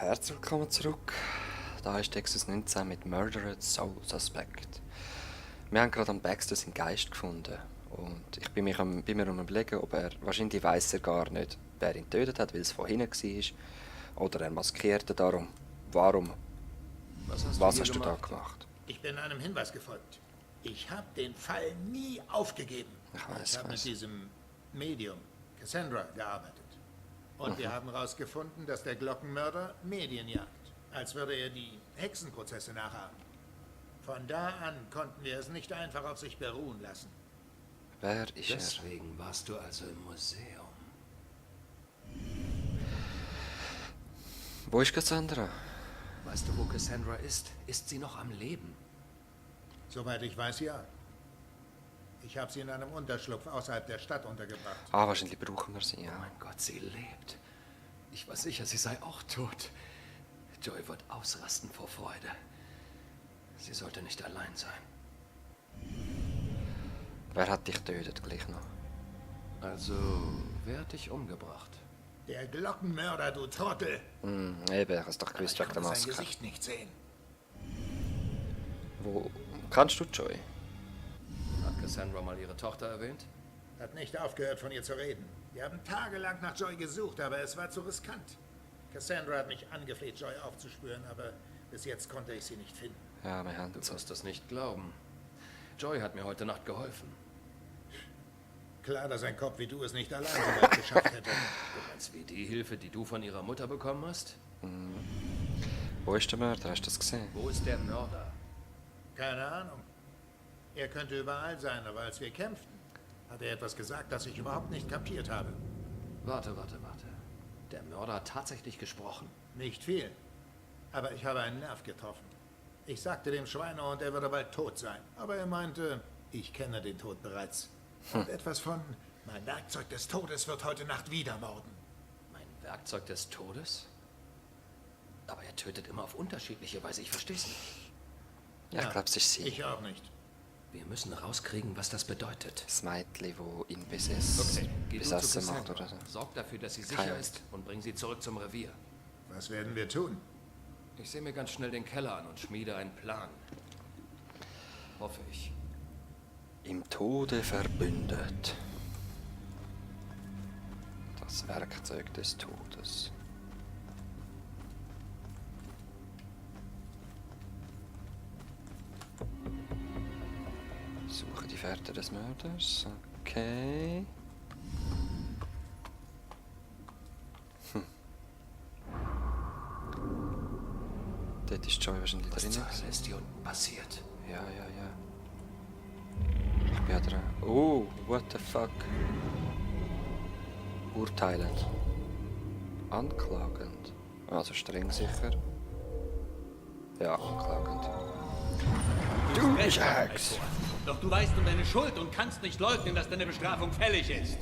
Herzlich willkommen zurück. Da ist Texas 19 mit Murdered Soul Suspect. Wir haben gerade am Baxter seinen Geist gefunden. Und ich bin mir am überlegen, ob er, wahrscheinlich weiss er gar nicht, wer ihn getötet hat, weil es von hinten war. Oder er maskierte darum. Warum? Was hast du da gemacht? Ich bin einem Hinweis gefolgt. Ich habe den Fall nie aufgegeben. Ich habe mit diesem Medium, Cassandra, gearbeitet. Und wir haben herausgefunden, dass der Glockenmörder Medien jagt, als würde er die Hexenprozesse nachahmen. Von da an konnten wir es nicht einfach auf sich beruhen lassen. Wer ist Deswegen warst du also im Museum. Wo ist Cassandra? Weißt du, wo Cassandra ist? Ist sie noch am Leben? Soweit ich weiß, ja. Ich habe sie in einem Unterschlupf außerhalb der Stadt untergebracht. Wahrscheinlich brauchen wir sie, ja. Oh mein Gott, sie lebt. Ich war sicher, sie sei auch tot. Joy wird ausrasten vor Freude. Sie sollte nicht allein sein. Wer hat dich getötet gleich noch? Also, wer hat dich umgebracht? Der Glockenmörder, du Trottel! Eben, hast doch gewusst wegen der Ich konnte Maske. sein Gesicht nicht sehen. Wo kannst du Joy? Hat Cassandra mal ihre Tochter erwähnt? Hat nicht aufgehört, von ihr zu reden. Wir haben tagelang nach Joy gesucht, aber es war zu riskant. Cassandra hat mich angefleht, Joy aufzuspüren, aber bis jetzt konnte ich sie nicht finden. Ja, wir haben Du es. wirst das nicht glauben. Joy hat mir heute Nacht geholfen. Klar, dass ein Kopf wie du es nicht allein so weit geschafft hätte. Du meinst wie die Hilfe, die du von ihrer Mutter bekommen hast? Wo ist der Mörder? Hast du das gesehen? Wo ist der Mörder? Keine Ahnung. Er könnte überall sein, aber als wir kämpften, hat er etwas gesagt, das ich überhaupt nicht kapiert habe. Warte. Der Mörder hat tatsächlich gesprochen. Nicht viel. Aber ich habe einen Nerv getroffen. Ich sagte dem Schweinehund, er würde bald tot sein. Aber er meinte, ich kenne den Tod bereits. Und etwas von, mein Werkzeug des Todes wird heute Nacht wieder morden. Mein Werkzeug des Todes? Aber er tötet immer auf unterschiedliche Weise. Ich versteh's nicht. Ja, ich glaube, es ist sie. Ich auch nicht. Wir müssen rauskriegen, was das bedeutet. Das Mädchen, das ihn besessen macht oder so. Sorg dafür, dass sie Keine sicher Angst. ist und bring sie zurück zum Revier. Was werden wir tun? Ich sehe mir ganz schnell den Keller an und schmiede einen Plan. Hoffe ich. Im Tode verbündet. Das Werkzeug des Todes. Suche die Fährte des Mörders. Okay. Dort ist Joy wahrscheinlich Was drin. zur Hölle ist hier unten passiert? Ja. Ich bin ja dran. Oh, what the fuck? Urteilend. Anklagend. Also streng sicher. Ja, anklagend. Du bist Hex! Doch du weißt um deine Schuld und kannst nicht leugnen, dass deine Bestrafung fällig ist.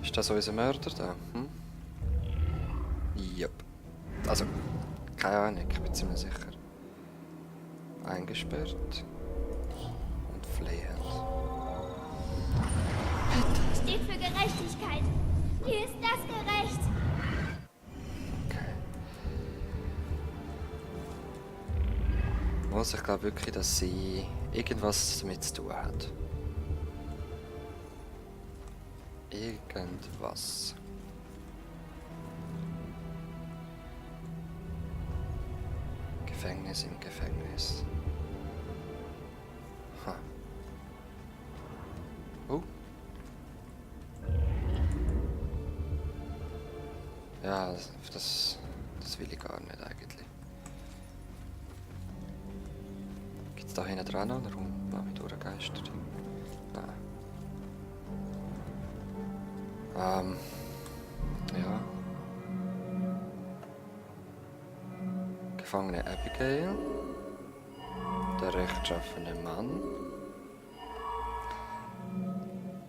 Ist das unser Mörder da? Jupp. Also, keine Ahnung, ich bin ziemlich sicher. Eingesperrt. Und flehend. Steht für Gerechtigkeit. Wie ist das gerecht? Okay. Also, ich glaube wirklich, dass sie irgendwas damit zu tun hat. Irgendwas. Gefängnis im Gefängnis. Ha. Oh. Ja, das will ich gar nicht eigentlich. Gibt es da hinten dran noch einen Raum, der mit durchgeistert? Nein. Ja. Gefangene Abigail. Der rechtschaffene Mann.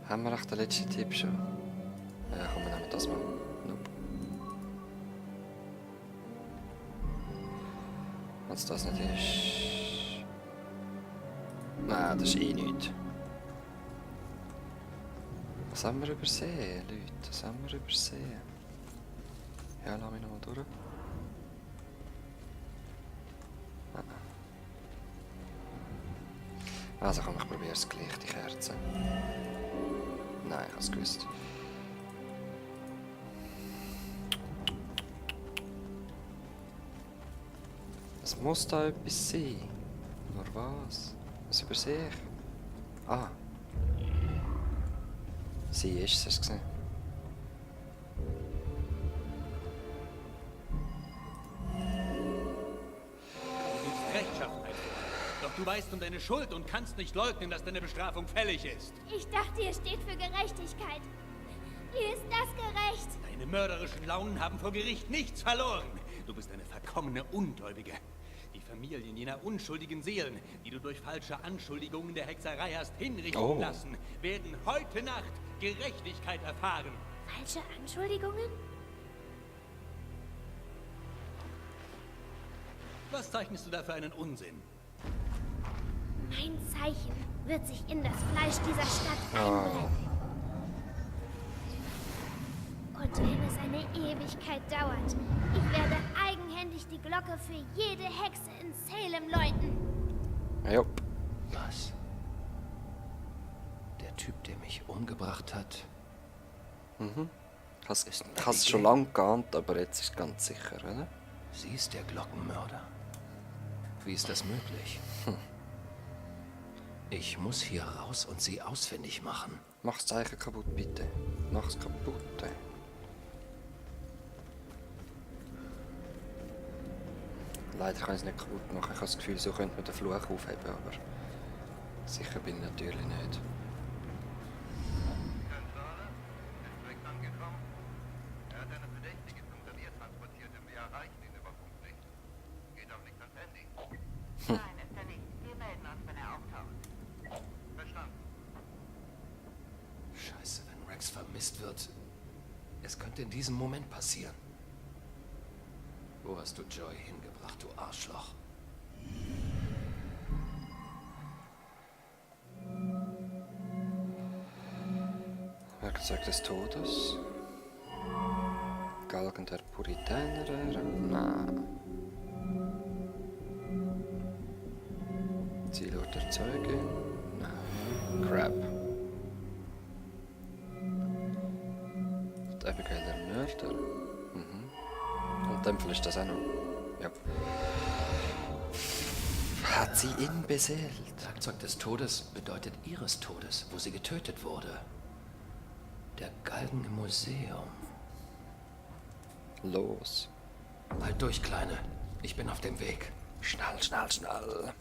Haben wir auch den letzten Tipp schon? Ja, komm, wir nehmen das mal. Nope. Wenn es das nicht ist... Nein, das ist eh nichts. Was haben wir übersehen, Leute? Was haben wir übersehen? Ja, lass mich nochmal durch. Also komm, ich probiere es gleich, die Kerze. Nein, ich habe es gewusst. Es muss da etwas sein. Nur was? Was übersehe ich? Ah. Sie ist es gesehen. Du gibst Rechtschaffenheit vor. Doch du weißt um deine Schuld und kannst nicht leugnen, dass deine Bestrafung fällig ist. Ich dachte, ihr steht für Gerechtigkeit. Wie ist das gerecht? Deine mörderischen Launen haben vor Gericht nichts verloren. Du bist eine verkommene Ungläubige. Die Familien jener unschuldigen Seelen, die du durch falsche Anschuldigungen der Hexerei hast hinrichten lassen, werden heute Nacht Gerechtigkeit erfahren. Falsche Anschuldigungen? Was zeichnest du da für einen Unsinn? Mein Zeichen wird sich in das Fleisch dieser Stadt einbrennen. Und wenn es eine Ewigkeit dauert, ich werde eigenhändig die Glocke für jede Hexe in Salem läuten. Jupp. Was? Der Typ, der mich umgebracht hat? Hast schon lange geahnt, aber jetzt ist ganz sicher, oder? Sie ist der Glockenmörder. Wie ist das möglich? Ich muss hier raus und sie ausfindig machen. Mach das Zeichen kaputt, bitte. Mach's kaputt. Leider kann ich es nicht kaputt machen. Ich habe das Gefühl, so könnte man den Fluch aufheben, aber sicher bin ich natürlich nicht. Zentrale, Distrikt angekommen. Er hat eine Verdächtige zum Revier transportiert und wir erreichen ihn über Funk nicht. Geht auch nicht ans Handy. Nein, ist er nicht. Wir melden uns, wenn er auftaucht. Verstanden. Scheiße, wenn Rex vermisst wird. Es könnte in diesem Moment passieren. Wo hast du Joy hingebracht, du Arschloch? Werkzeug des Todes. Galgen der Puritäner. Nein. Zielort der Zeugin. Nein. Crap. Die Abigail der Mörder. Und in dem Fall ist das auch noch. Ja. Hat sie ihn beseelt? Werkzeug des Todes bedeutet ihres Todes, wo sie getötet wurde. Der Galgen im Museum. Los. Halt durch, Kleine. Ich bin auf dem Weg. Schnell, schnell, schnell.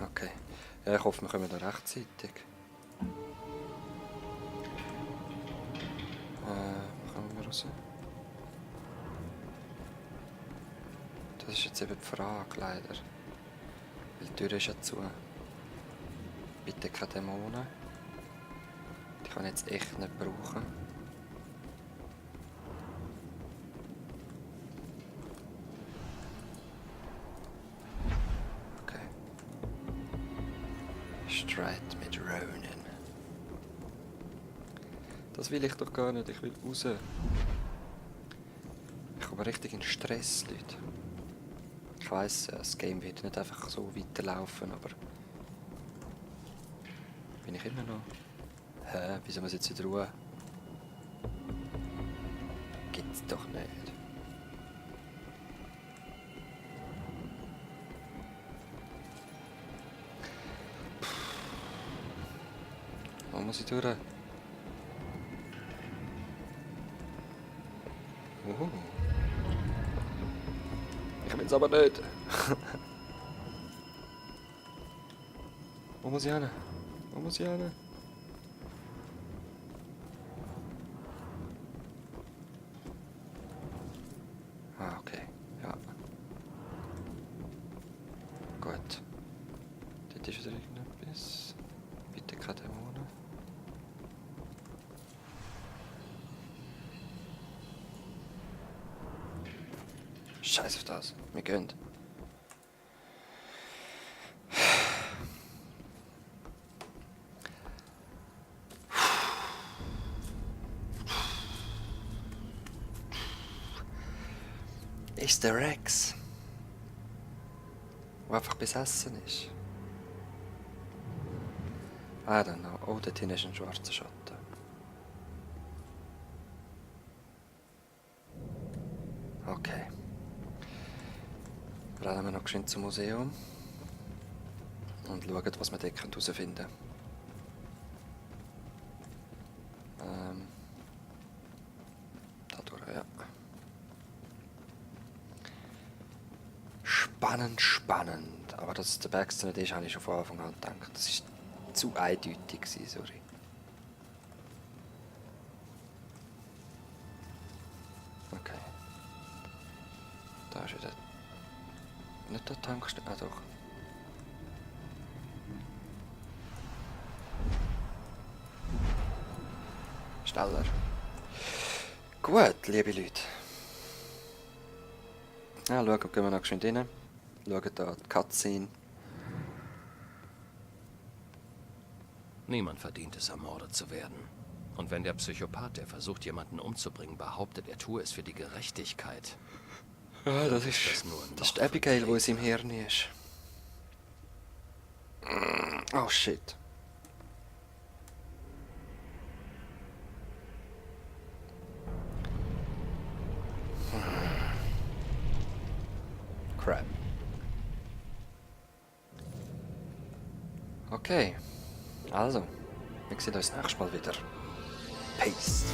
Okay. Ja, ich hoffe, wir kommen da rechtzeitig. Kommen wir raus? Das ist jetzt eben die Frage, leider. Weil die Tür ist ja zu. Bitte keine Dämonen. Die kann ich jetzt echt nicht brauchen. Okay. Streit mit Ronan. Das will ich doch gar nicht, ich will raus. Ich komme richtig in Stress, Leute. Ich weiss, das Game wird nicht einfach so weiterlaufen, aber... Bin ich immer noch... Hä? Wieso muss ich jetzt wieder Ruhe? Gibt's doch nicht. Wo muss ich durch? Oh. Ich will es aber nicht. Wo muss ich hin? Wo muss ich hin? Ah, okay. Ja. Gut. Dort ist wieder irgendetwas. Bitte keine Dämonen. Scheiß auf das. Wir gehen. Ist der Rex, der einfach besessen ist? I don't know. Oh, dort hinten ist ein schwarzer Schatten. Okay. Rennen wir noch geschwind zum Museum und schauen, was wir dort herausfinden können. Da durch, ja. Spannend, spannend. Aber dass es der Baxter nicht ist, habe ich schon von Anfang an gedacht. Das ist zu eindeutig gewesen, sorry. Okay. Da ist wieder... Nicht der Tankstelle... Ah, doch. Schneller. Gut, liebe Leute. Ja, schauen, gehen wir noch schön rein. Schauen da die Cutscene. Niemand verdient es, ermordet zu werden. Und wenn der Psychopath, der versucht, jemanden umzubringen, behauptet, er tue es für die Gerechtigkeit. Ja, das ist die Abigail, die in seinem Hirn ist. Oh shit. Crap. Okay. Also, wir sehen uns nächstes Mal wieder. Peace.